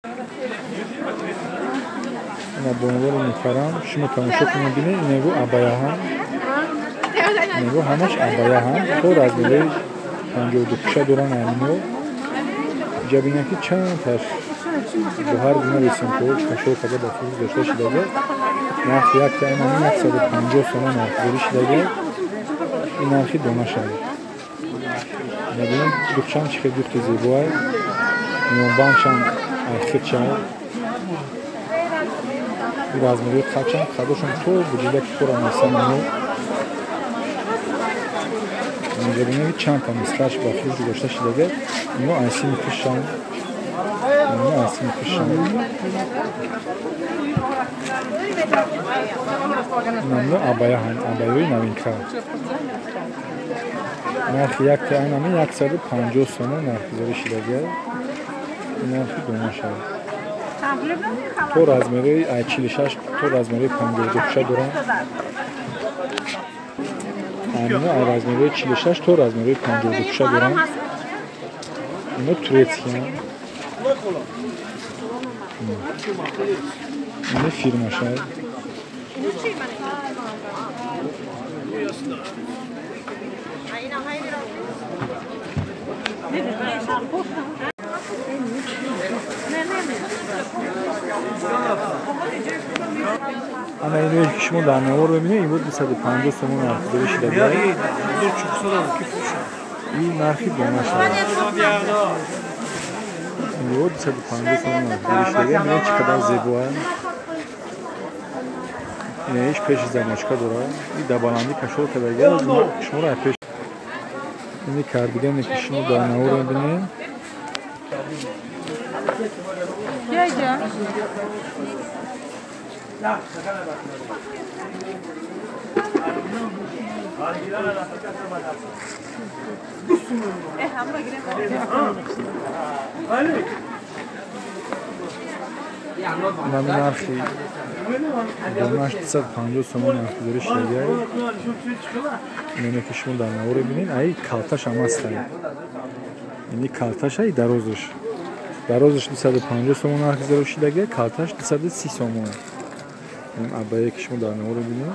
Ина бонувони муҳтарам, шумо тамошо кунед, бинед, инего абаяҳам, инего ҳамаш абаяҳам, то размерои 52 пуша доранд амино. Инҷа бинед, ки чандташ бо ҳар гуна рисункаҳо кашол карда ба фурӯш гузошта шудага. Нархи якта инами 150 сомон нархгузорӣ шудага. Ин нархи донашад. Ина бинед, духчам чӣ хел духти зебоай, миёнбандшам айхичай. Ин размерои қадшам, қадошон то буҷида ки пурра месан ино. Инҷа бинед, чандта мисхаш ба фурӯш гузошта шудага. Ино айсими пушшам, ино айсими пушшам. Инамино абаяҳам, абаёи новинка. Нархи якта айнами 150 сомон нархгузорӣ шудага. Ин нархи донашад. То размерои ай 46 то размерои 52 пуша доранд. Амино ай размерои 46 то размерои 52 пуша доранд. Ино турецкиян. Ино фирмашад. Ана иное ки шумо дар навор мебинед, ин буд 250 сомон нархгузорӣ шудага. Ин нархи донашад. Ин буд 250 сомон нархгузорӣ шудага. Мебинед, чӣ қадар зебоа. Инаиш пеши замочка дорад. И дар баландӣ кашол кардага. Шуморо пеш ини кардигане ки шумо дар навор мебинед. Инами нархи донаш 250 сомон нархгузорӣ шудага. Иноне ки шумо дар навор мебинед, ай калташ ҳам ҳастанд. Ини калташ ай дарозаш. Дарозаш 250 сомон нархгузорӣ шудага, калташ 230 сомон. Ин абае ки шумо дар навор мебинед.